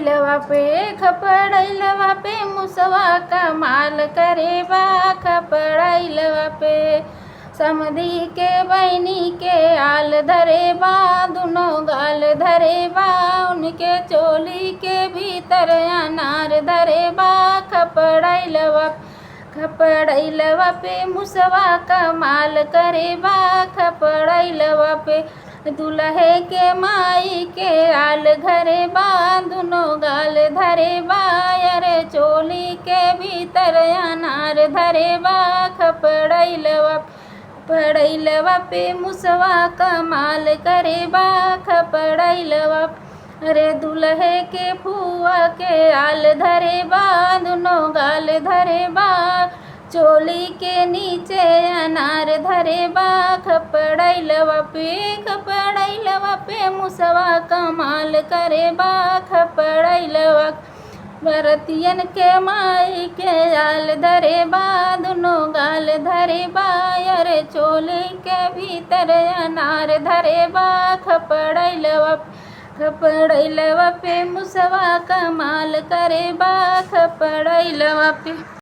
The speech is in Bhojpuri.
खपड़ैलवा पे, खपड़ैलवा पे मुसवा कमाल करे बा, खपड़ैलवा पे। समधी के बहनी के आल धरे बा, दुनो गाल धरे बा, उनके चोली के भीतर अनार धरे बा, खपड़ैलवा। खपड़ैलवा पे मुसवा कमाल करे बा, खपड़ैलवा पे। दुल्हे के माई के आल घरे बा, दुनो गाल धरे बा, अरे चोली के भीतर अनार धरे बा, खपड़ैलवा। खपड़ैलवा पे मुसवा कमाल करे बा, खपड़ैलवा। अरे दुल्हे के फुआ के आल धरे बा, दुनो गाल धरे बा, चोली के नीचे अनार धरे बा, खपड़ैलवा पे, खपड़ैलवा पे मुसवा कमाल करे बा, खपड़ैलवा। बरतियन के माई के आल धरे बा, दुनो गाल धरे बा, अरे चोली के भीतर अनार धरे बा, खपड़ैलवा। खपड़ैलवा पे मुसवा कमाल करे बा, खपड़ैलवा पे।